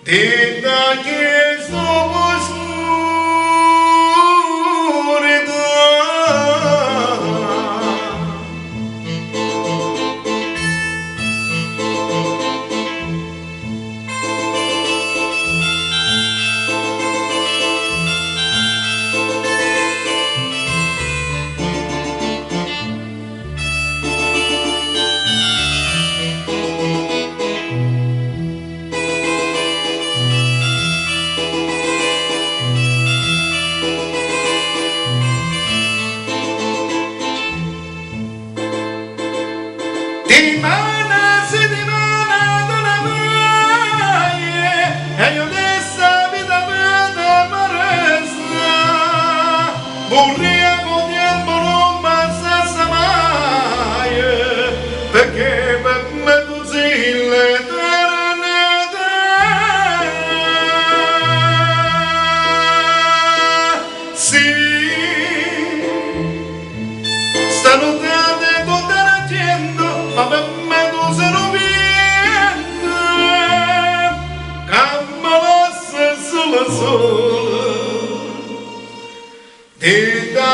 Dint'a chesta oscurità. Dimane si dimane te ne vaje e io de 'sta vita pe' te resta. Vurria che 'o tiempo nun passasse maje pecché pe' me tu si l'eternità. Sì, 'sta nuttata è tutta d'argiento, ma pe' me tu si' nu viento ca me lassa sulo sulo dint'a.